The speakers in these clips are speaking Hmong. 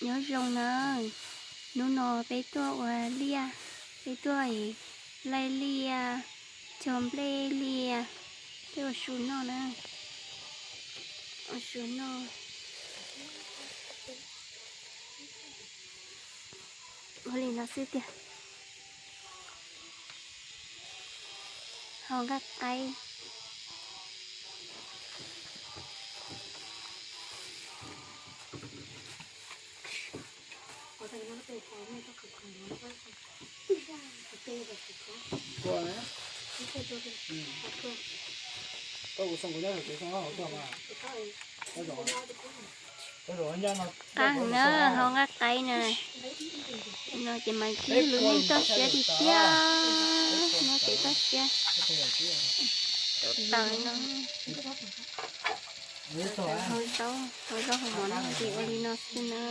Nyob zoo na, hnub no peb tuaj ua liaj, peb tuaj laij liaj, cog nplej liaj, peb ua su noj na, ua su noj. Ua li no xwb tiag. Hau nqaij qaib. Qab heev na, hau nqaij qaib na. No ces mas ib lub neej toj siab tiag tiag. Nyob pem toj siab. Tau taws no. Hau zaub, hau zaub hau mov no ces ua li no xwb na.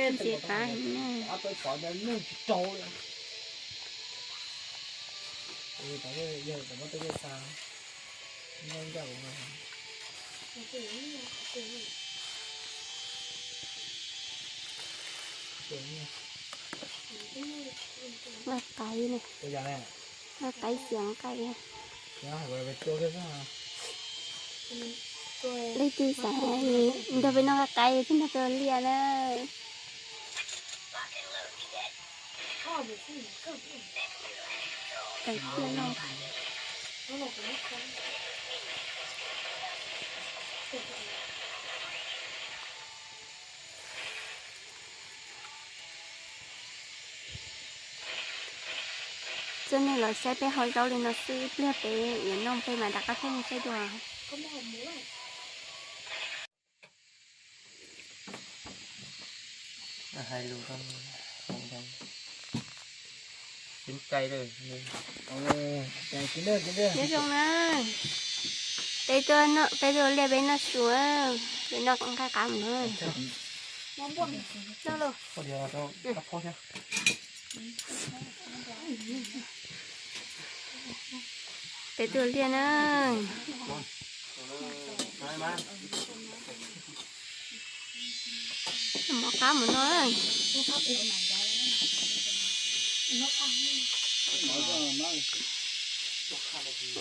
Ntsia qab heev na. Nqaij qaib ne, nqaij qaib xiav nqaij. Leej twg xav nrog peb noj nqaij qaib thiab nrog peb ua liaj na. Tawm tiaj no. Coj nej los saib peb hau zaub li no xwb, ib pliag peb yuav noj peb mam rov qab tuaj saib dua. Hais lus, nyob zoo na, peb tuaj, peb tuaj liaj peb noj su, peb noj nqaij qab mus na. Peb tuaj liaj na. Mov qab mus no.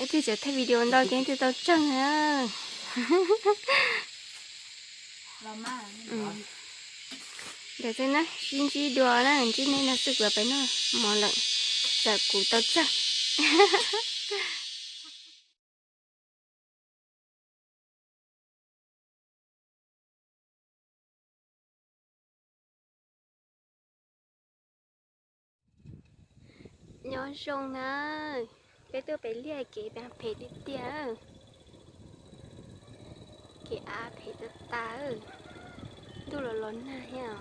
Ib txhia tseem thaij video ntau ces twb tau tsawg na. Ntawd xwb na, sib ntsib dua na, ntsib nej no xwb, kuv peb noj mov lawm, txawm kuv tau tsawg. Nyob zoo na, peb tuaj pem liaj kev phem tiag tiag. Kev av phem tas tas, ntuj los los nag thiab.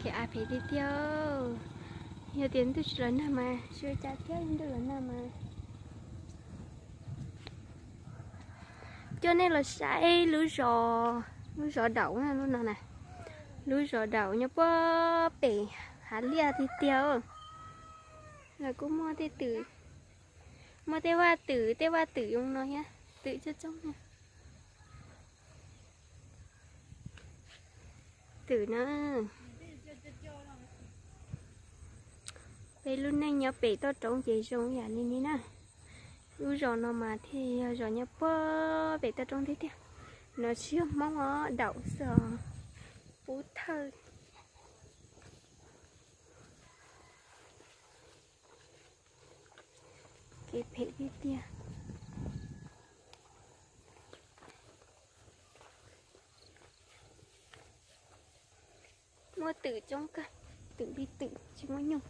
Kev av phem tiag tiag. Yog tias ntuj tsis los nag mas tsis ua cas thiab, ntuj los nag mas. Coj nej los saib lub zos, lub zos Daum na, lub no na. Lub zos Daum nyob puag pem hav liaj tiag tiag. Lawv kuj muaj tej twm, muaj tej vaj twm, tej vaj twm zoo no thiab, twm coob coob na. Twm na. Peb lub neej nyob pem toj roob ces zoo yam li ni na. Lub zos no mas thiaj yog zos nyob puag pem toj roob tiag tiag. No tsis yog Hmoob os, Daum xwb os. Pub Thawj. Kev phem tiag tiag. Muaj twm coob kawg, twm li twm tsis muaj nyuj.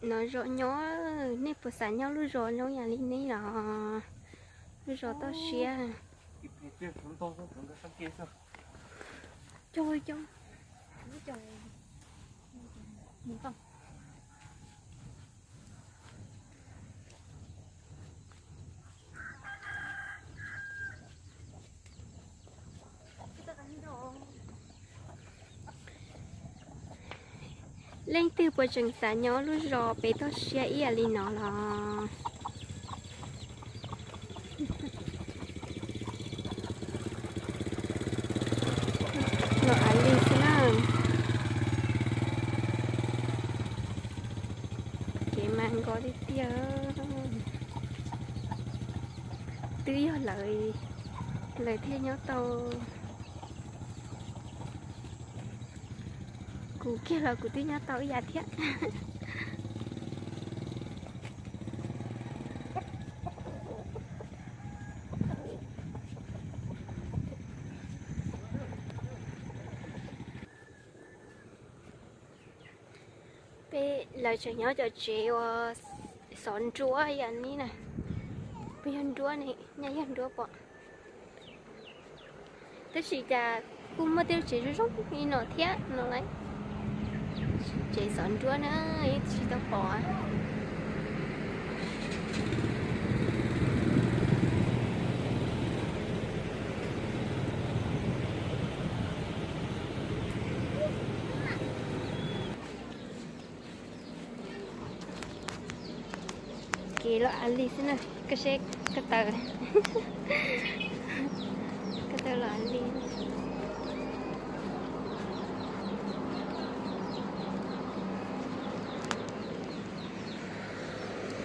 Nov zos nyob, nej puas xav nyob lub zos zoo yam li nej los? Lub zos toj siab. Leej twg puas tseem xav nyob lub zos pem toj siab ib yam li no los? Los av li xwb na. Kev mas nkos tiag tiag. Twb yog lawv, lawv thiaj nyob tau. Kuv kiag los kuv twb nyob tau ib yam thiab. Peb lawv tseem nyob cov tsev uas xov nruab yam li na. Puas yog nruab ne? Nyaj yog nruab pom. Tab sis cas kuj muaj tej lub tsev zoo zoo li no thiab no lauj. Tsev xov nruab na, yeej tsis tau pom. Kev los av li xwb na, koj seb, koj taw, koj taw los av li.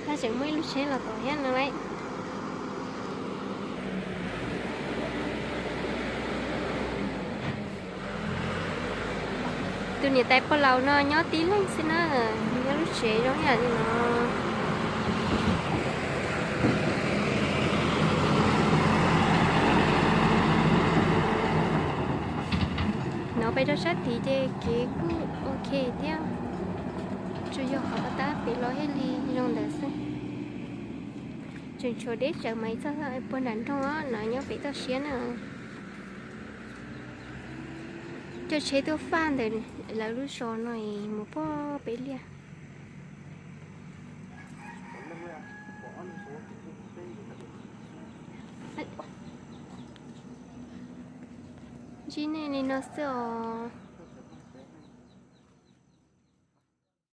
Tab tseem muaj ib lub tsheb los tom thiab no lauj. Tus niam tais pog laus no nyob tib leeg xwb na, nyob lub tsev zoo yam li no. No peb rau sab tid ces kev kuj ok thiab, tsuas yog qhov tab pem los thiaj li zoo ntawd xwb. Tseem tshuav deb tsawv mas txog puag nram nroog no nyob pem toj siab na. Cov tsheb tuaj faj ntawm lawv lub zos no mus puag pem liaj. Ntsib nej li no xwb os.